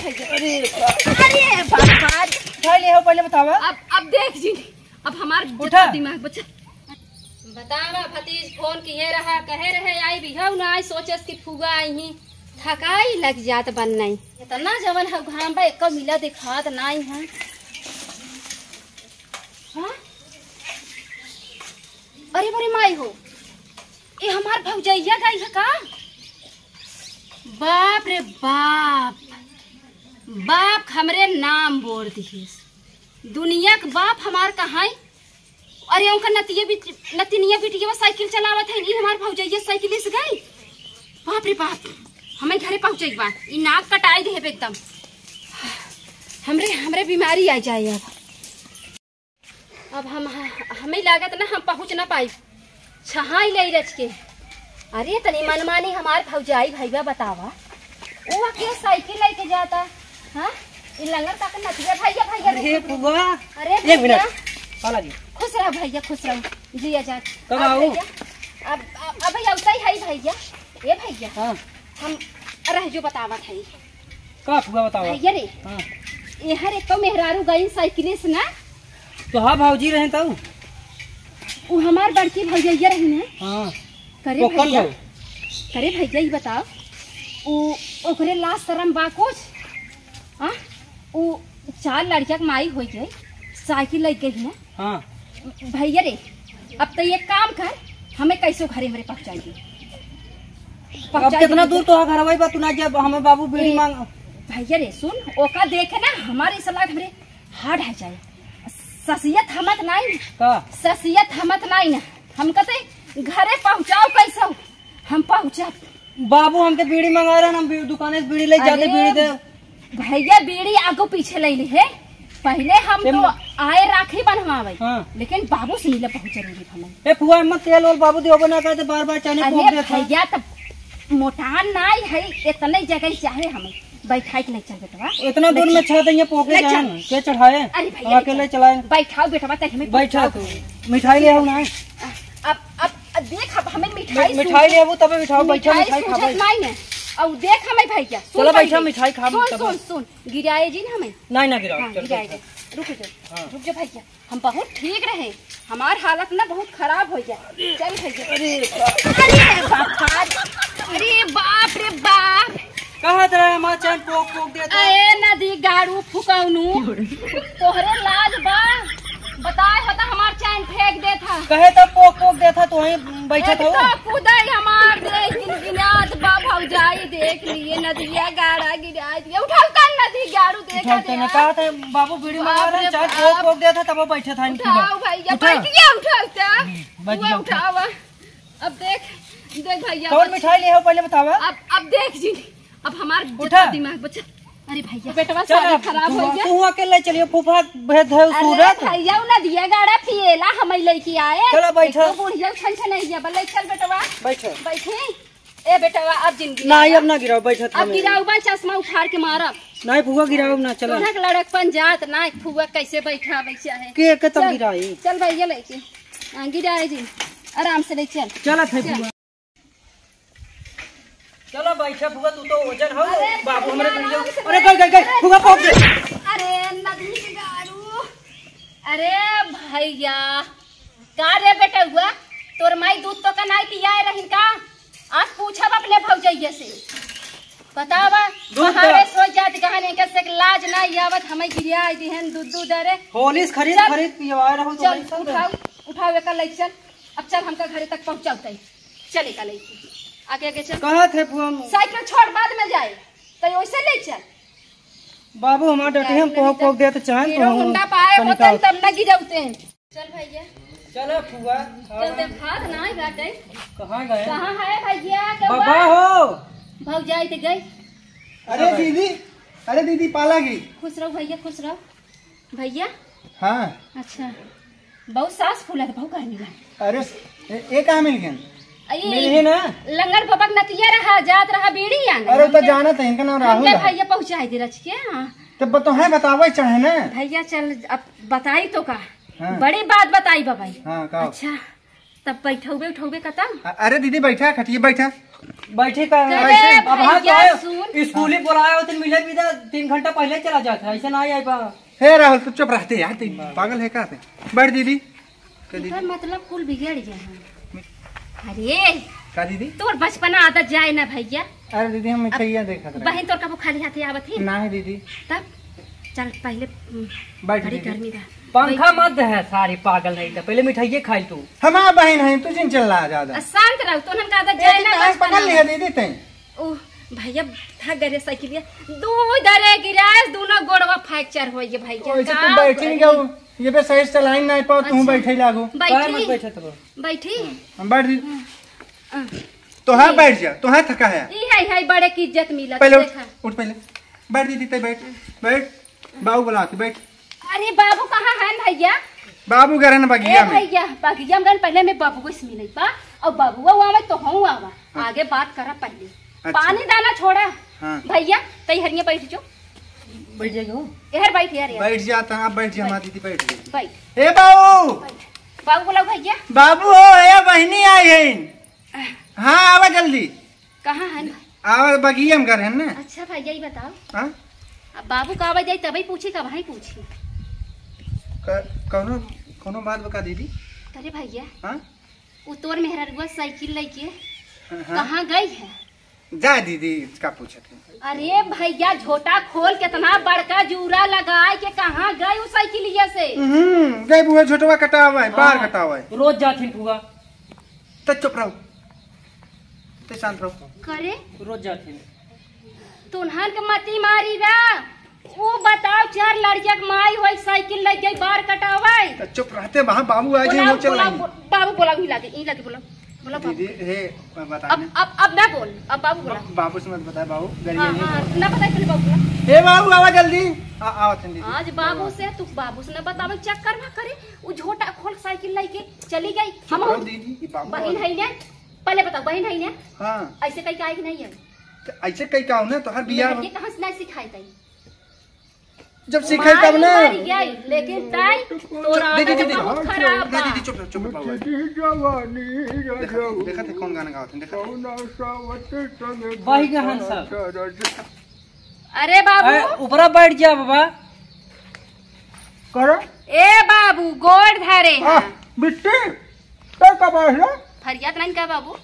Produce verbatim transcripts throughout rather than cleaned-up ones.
अरे, अरे बाबा, उठा ले हो, पहले बतावा। अब, अब देख जी, अब हमार उठा। जितना दिमाग बचा। बतावा भतीज, फोन किहे रहा, कहे रहे आई बिहौ ना, आई सोचस कि फुआ आई ही, थकाई लग जात बन नहीं। इतना जवन है घाम बा, एको मिला दिखात नहीं है। हाँ? अरे बड़ी माई हो, ये हमार भौजैया गई है का? बाप रे बाप, बाप हमरे नाम बोर दिहिस। दुनिया के बाप हमार कहाँ है? अरे उनका नतिया बिट-, नतिनिया बिटिया साइकिल चलावत है, ई हमार भौजैया साइकिल से गई। बाप रे बाप, हमें घरे पहुँचे के बा, ई नाक कटाई देहे एकदम। हमरे, हमरे बीमारी आ जाए अब। अब हम, हमें लागत ना हम पहुँच ना पाई। छहाई ले रच के। अरे तनी मनमानी हमार भौजाई भैया बतावा। वो के साइकिल लेके जाता। हाँ? ई लंगर का के नथिया भैया, भैया अरे रुक, रुक। फुआ। अरे एक मिनट। भैया। पाला जी। खुश रहो भैया, खुश रहो। जिया जा। कब अब आऊ? भैया, अब, अब, अब अवता ही है भैया। ए भैया। हाँ। हम रह जो बतावत है। का फुआ बतावा? भैया रे, हाँ। एहर एक तो मेहरारू गई साइकिले से ना। तो हाँ भौजी रहे तऊ। उ हमार बड़की भौजैया रही ना। हाँ। करे पकड़ भैया, लो। करे भैया, ई बताओ, उ ओकरे लाज शरम बा कुछ? हाँ? उ चार लड़किया के माई होई गई, साइकिल लग गई ना। हाँ। भैया रे, अब तो एक काम कर, हमें कैसो घरे हमरे पहुँचाई दे। अब पहुँचाई कितना दे। दूर तो घर वही बा, तू ना जब हमें बाबू बीड़ी ए, मांग। भैया रे सुन, ओका देखे ना हमारे ऐसा लाग हमरे हार्ट आ जाए। ससियत हमत नहीं। का? ससियत हमत नहीं ना। हम कहते घरे पहुँचाओ कैसो, हम पहुँचा। बाबू हमके बीड़ी मंगा रहे, हम बी-, दुकाने से बीड़ी ले जाते, अरे, बीड़ी दे। भैया बीड़ी आगू पीछे ले ली है। पहले हम ते तो म- आए राखी बंधवावे, हाँ। लेकिन बाबू से मिले बहुत जरूरी था मैं। ए फुआ, मत तेल ओल बाबू दियो बना कहते, बार बार चाने अरे पोक देता। भैया तब मोटान नाई है, इतने जगह चाहे हमें बैठाई के ले चल बेटवा। इतना दूर ले में चल। छह दइया पोके ले जाए चल। ना, के चढ़ाए? अरे भैया, अब अकेले ले चल। चलाए। बैठाओ बेटवा, तब हमें बैठा बैठाओ। तू, मिठाई ले आओ ना। अब, अब, अब देख, अब हमें मिठाई मि-, मिठाई सूझ-, ले आबू, तबे मिठाओ, बैठा, मिठाई मिठाई सूझत खाबे। नहीं है। अब देख हमें भैया, सुन चलो बैठा, पहले। मिठाई खाबू सुन, तबे। सुन, सुन, गिराए जी ना हमें। नहीं, ना गिराओ, हाँ, चल, गिराए चल, जी। रुक जा, हाँ। रुक जा भैया, हम बहुत ठीक रहे, हमार हालत ना बहुत खराब हो गया। चल भैया। अरे बाप। अरे बाप रे, अरे बाप रे बाप। कहत रहे हमार चैन पोक पोक देता। ए नदी गाड़ू फुकौनू, तोहरे लाज बा? बताए होता हमार चैन फेंक देता। कहे तो पोक पोक देता, तो वहीं बैठे एक था। तो कूदे हमार देह गिनगिनात बा, भौजाई देख लिए नदिया गाड़ा गिरा दिया। उठाओ तन नदी गाड़ू देखा उठाओ दे तन, यार। कहा था बाबू बीड़ी बाप मंगा रहे, रे चाहे बाप। पोक पोक देता तब बैठे था इनकी उठाओ बात। भैया, उठा। बैठ गया, उठाओ तन। हम्म, बैठ वो गया, उठा। उठावा। अब देख, देख भैया, कौन अब मिठाई ले हो पहले बतावा? अब, अब देख जी, अब हमार जितना उठा। दिमाग बचा। अरे भैया, बेटवा चल सारी अब खराब तू, हो गया। तू अकेले चलियो, फूफा भेज दे अरे सूरत। भैया, उ नदिया गाड़ा पिएला, हम लेके आए। चलो बैठो। एक तो बुढ़िया छन छन नहीं है, बल्ले चल बेटवा। बैठो। बैठी। ए बेटवा, अब जिंदगी नहीं, आया। अब ना गिराओ, बैठत अब हमें। गिराऊ बा, चश्मा उखाड़ के मारब। नहीं फूफा, गिराओ ना, चलो। तोहरा के लड़कपन जात ना, फूफा कैसे बैठा बैठा है। के, के तब चल, गिराई? चल भैया लेके। हाँ, गिराए जी। आराम से ले चल। चलत है चल। फूफा। चलो बैठा फूफा, तू तो वजन हो। अरे बाबू हमरे भैया, पीछे। आराम से अरे बैठ। गई, गई, गई, अरे, फूफा पहुंच गई। अरे नदी के गाड़ू। अरे भैया, का रे बेटउआ, तोर माई दूध तो का नाई पियाए रहिन का? आज पूछब अपने भौजैया से। बतावा, दूध तो कहाँ रे सोच जात गहन, एकर से लाज ना आवत, हमें गिरिया दिहन दूध, दूध रे। होलिस खरीद, चल। खरीद पियवाए रहो तो चल, नहीं सब। उठाओ, उठाओ एका ले चल। अब चल हमका घरे तक पहुँचाओ तई। चल एका ले। आगे, आगे चल। कहा थे फुआ? साइकिल छोड़ बाद में जाए, तो वैसे ले चल। बाबू हमार डटे हम पोक पोक देत चाहें तो हीरो हम होंडा पाए तनिका होतन तब न गिरौते। चल भैया। चलो फुआ। चल दे भात ना बाटे। कहाँ गए? कहाँ है भैया? के बाबा बा? हो। भौजाई ते गई। अरे दीदी, अरे दीदी पाला गई। खुश रहो भैया, खुश रहो। भैया? हाँ। अच्छा। बहुत सास फूलत, बहुत गर्मी बा। अरे, ए, ए कहाँ मिल गए? अये, मिल ही ना। लंगर बबक नतिया रहा, जात रहा बीड़ी आने। अरे, तो हमके, जानत है, इनका नाम राहुल हमके है। भैया पहुँचाई दे रच के, हाँ। तब तो है, बतावे चाहे ना। भैया चल, अब बताई तो का? हाँ। बड़ी बात बताई बबाई। हाँ, का? अच्छा, तब बैठौबे उठौबे कतम? अ-, अरे दीदी, बैठा, खटिए बैठा। बैठी का? अरे अब हाँ तो भैया, आए, सुन। स्कूल ही बोलाया होते, मिले भी था, तीन घंटा पहले चला जाता, ऐसे ना आई पा। हे राहुल, तू चुप रहते यार, तू पागल है का ते? बैठ दीदी। का दीदी? एकर मतलब कुल बिगड़ गया है। अरे, का दीदी? तोर बचपना आदत जाए ना भैया। अरे दीदी, हम अब मिठाइयाँ देखत रहे। बहिन तोर कबो खाली हाथे आवत ही? ना है दीदी। तब चल पहले, उम, बैठ बड़ी दीदी। गर्मी बा। पंखा बैठ। मत दे है, सारी पागल नहीं तो पहले मिठाइये खाई तू। हमार बहिन है, तू जिन चिल्ला ज्यादा। आ, शांत रहो, तोहन का आदत ए, जाए तू ना कहाँ बचपना पकड़ लिया में। दीदी तैं? ओह, भैया, भाग गए रे साइकिलिया। दू दरे गिराए, दोनों गोड़वा fracture हो गए भैया। ओइसे का तू बैठ ही करी? गयो, ये पे सही से चलाई ना पाओ, तू अच्छा। बैठे लागो। बैठी? पैर मत बैठे तो। बैठी? हम बैठ दी। हाँ। तो हाँ, बैठ जा, तो हाँ थका है। ई है, है बड़े की इज्जत मिलत, पहले उठ, देखा। उठ पहले। बैठ दीदी, तै बैठ, बैठ। बाबू बुला के बैठ। अरे बाबू कहाँ है भैया? बाबू घर है ना ए बगिया में। भैया, बगिया में गन पहले में बाबू से मिले बा, और बाबू वो आवे तो हम आवा। हाँ। आगे बात करा पहले। अच्छा। पानी दाना छोड़ा। हाँ। भैया, तै हरिया बैठ जो। बैठ जाइए हो। एहर बैठ यार, यार। बैठ जाता है, आप बैठ जा, बैठ। हमारी दीदी बैठ गई। बैठ। ए बाबू! बैठ। बाबू बुलाओ भैया। बाबू हो, ए बहिनी आई है। हाँ, आवा जल्दी। कहाँ है? आवा बगिया में घर है ना। अच्छा भैया, ये बताओ। हाँ? अब बाबू का आवा जाई तभी पूछी, कब ही पूछी। क-, कौनो, कौनो बात बका दीदी? अरे भैया। हाँ? उ तोर मेहररुआ साइकिल लेके हाँ, हाँ। कहाँ गई है? जा दीदी, इसका पूछत है। अरे भैया, झोटा खोल, कितना बड़का जूरा लगाए के कहाँ गई उ साइकिलिया से? हम्म, गई बुआ झोटवा कटावा है, बार हाँ, कटावा है। रोज जाथिन फुआ। तो चुप रहो, तो शांत रहो। करे? रोज जाथिन। तुन्हन के मती मारी ना। ऊ बताओ, चार लड़किया के माई होई, साइकिल लग गई, बार कटावे। तो चुप रहते, वहाँ बाबू आ जाए, बोलाओ, वो चल बोलाओ, रही। बो-, बाबू बोलाओ, ही लागे, ही लागे, बोलाओ, बोलाओ बाबू। दीदी, हे, बता अब, दे। अब, अब ना बोल, अब बाबू बोला। बा-, बाबू से मत बताए, बाबू, गरिया हाँ, नहीं हाँ, बोला। ना बताए, पहले बाबू बोला। हे बाबू, आवा जल्दी। आ, आवा तनी दीदी। आज बाबू से, तू बाबू से ना बतावे, चक्कर में करे, ऊ झोटा खोल साइकिल लेके चली गई। चुप हम रहो दीदी, ये बाबू बहिन आ है ना? पहले बताओ, बहिन है ना? हाँ। ऐसे कहीं का है कि नहीं है? तो ऐसे कहीं का हो ना, तो हर बिया ये कहाँ से ना सिखाई तई? जब सीखे तब ना। मारी मर गई, लेकिन ताई तोरा दीदी, आदत दीदी, बहुत खराब बा। दीदी, चुप, चुप, बाबू। देखा थे, देखा थे कौन गाना गावत है, देखा थे। कौना सावत संग भाई गहन साहब। अरे बाबू। अरे, ऊपरा बैठ जा बाबा। करो। ए बाबू, गोड़ धरे आ, हैं। बिट्टी, तो कब आए रे? फरियाद नहीं का बाबू?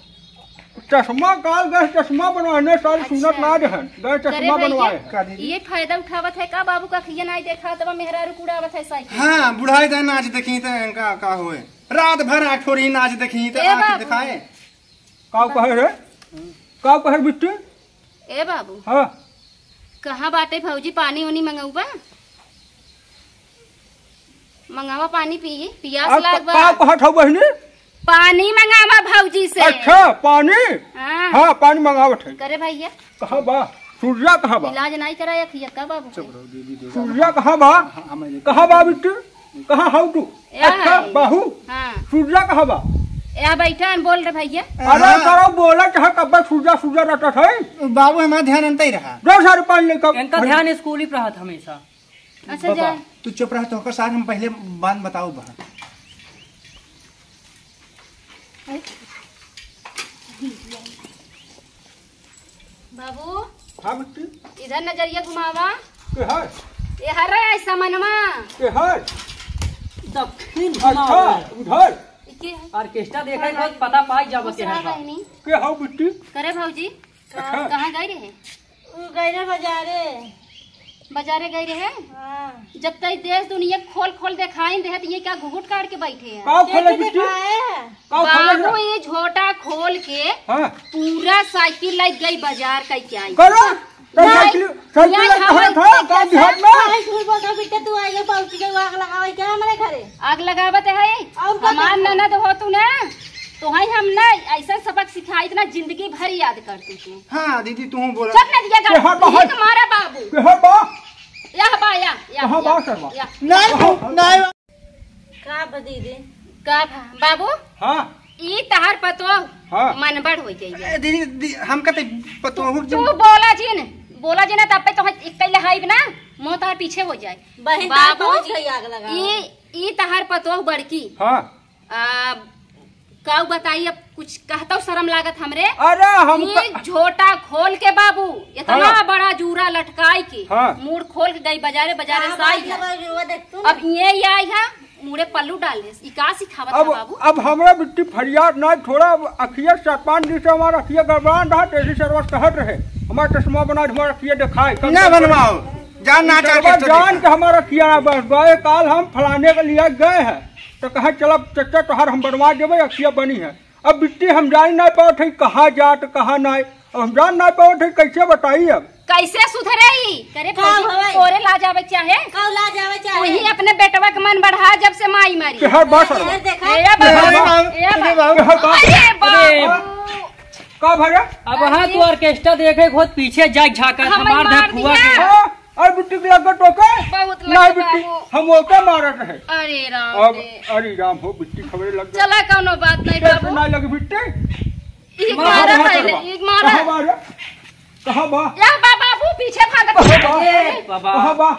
चश्मा काल गए, चश्मा बनवाने, सारी अच्छा। सुनत ना रहन, गए करे चश्मा भैया, बनवाए। का दीदी? ये फायदा उठावत है का बाबू का खिया नहीं देखा, तब मेहरारू कुड़ावत है साइकिल। हाँ, बुढ़ाई दे नाच देखी तो इनका का होए। रात भर आठोरी नाच देखी तो ए आँख बाबू। दिखाए। का कहे रे? का कहे बिट्टी? ए बाबू। हाँ। कहाँ बाटे भौजी, पानी उनी मंगउबा? मंगावा पानी पी, पियास आप लाग बा। का कहत हौ बहिनी? पानी मंगावा भौजी से। अच्छा, पानी? हाँ। हाँ, पानी मंगावत है। करे भैया। कहाँ बा? सूर्या कहाँ बा? इलाज नहीं कराया खिया का बाबू? चुप रहो, दीदी, दीदी। सूर्या कहाँ बा? हाँ, हाँ, मैं कहाँ बा बिट्टू? कहाँ हौ तू? या अच्छा, है। बाहू। हाँ। सूर्या कहाँ बा? या बैठा है, बोल रे भैया। अरे हाँ। करो, बोला चाहे कब सूर्या, सूर्या रहता है। बाबू, हमारा ध्यान अंत ही रहा। दो हजार रुपये लेकर इनका ध्यान स्कूल ही पर रहत हमेशा। अच्छा, बाबा, जा। तू चुप रह, तोहका सार हम पहले बात बताओ बा। बाबू। हाँ बिट्टी। इधर नजरिया घुमावा। के है? ये हर रहा है समनवा। के है? दक्षिण अच्छा, घुमावा। उधर। ये के है? ऑर्केस्ट्रा देखा है, बहुत पता पाई जाबो के दूसरा है बा। बहिनी। के हौ बिट्टी? करे भौजी। अच्छा। कहाँ गए रहे? उ गए रहे बाजारे। बाजारे गए रहे? हाँ। जब तई देश दुनिया खोल खोल देखाई देहे, तो ये क्या घुघुट काट के बैठे हैं? का खोले कैसे बिट्टी? दिखाए हैं? का खोले बाबू, रे? ये झोटा खोल के हाँ। पूरा साइकिल लग गई बाजार का क्या आई? करो? तो नहीं, साइकिल, साइकिल नहीं, लग हमारे था, का कैसे? दिहात में? भाई, झूठ बोल रहा बेटा, तू आइए पहुंच गए, आग लगावे क्या हमारे घरे? आग लगावत है? और का हमार करबो? ननद हो तू ना, तो है हम ना ऐसा सबक सिखाई, इतना जिंदगी भर याद कर तू, तू। हाँ, दीदी, तू बोला। चुप ना दिया के कर, हट, तू ही हट। तुम्हारा बाबू। के हट बा? या बा, या, या, कहाँ या, बा, सर बा? या। नहीं, नहीं। का बा दीदी? का बा, बाबू? हाँ। ई तहार पतोह हाँ। मनबड़ हो जाइए। ए, दीदी, दी-, हम कहते पतोह तू बोला जिन, बोला जिन, तब पे तो इकल्ले हाइब ना, मुँह तहार पीछे हो जाए। बहिन, तहार बाबू, पहुँच गई आग लगा। ई, ई तहार पतोह बड़की। हाँ। आ, काऊ बताई, अब कुछ कहतौ शर्म लागत हमरे। अरे हम ये क- झोटा खोल के बाबू, इतना हाँ। बड़ा जूरा लटकाई के, हाँ। मूड़ खोल के गई बजारे, बजारे का साई बात है। है बाबू, वो देख तू अब ना। ये आई है, मूड़े पल्लू डाल दे। ई का सिखावत अब, है बाबू? अब हमरा बिट्टी फरियाद ना छोड़ा, अब अखिया चार पाँच दिन से हमार अखिया गड़बड़ान रहा, तेजी सरवस कहत रहे, हमार चश्मा बना दे, हमार अखिया दिखाई, कम ना से कम बनवाओ, जान ना चाहे चश्मा तो जान देखा। के हमार अखिया ना बस गए। काल हम फलाने के लिए गए हैं, तो कहे, "चल अब चच्चा तोहार हम बनवा देबे, अखिया बनी है।" अब बिट्टी हम जान ना पावत है, कहाँ जात, कहाँ नाय। अब हम जान ना पावत है, कैसे बताई अब? कैसे सुधरे ई? करे का भौजी, हवे? तोरे लाज आवे चाहे? का लाज आवे चाहे? तू ही अपने बेटवा के मन बढ़ा, जब से माई मारी। के हर बात ए, हर देखा? ए, बाबू, बाबू, ए, ए, बाबू। बाबू। के हर बात। अरे, बाबू। का भैया? अब हाँ, तू ऑर्केस्ट्रा देखे खुद पीछे जाए झांका, हमार हमार मार धपुआ दिया। के। हाँ, अरे बिट्टी के लग गए टोके? बहुत लगे नहीं बिट्टी, बाबू। हम ओके मारत रहे। अरे राम अब, रे। अरे राम हो, बिट्टी खबरे लग गए। चला, कौनो बात नहीं कैसे बाबू। नहीं लगी बिट्टी? ई मारा मारा है, मारा। ई मारा। कहाँ मारा? कहाँ बा? या बा बाबू, पीछे भागत कहाँ बा? है। ए, बाबा। कहाँ बा?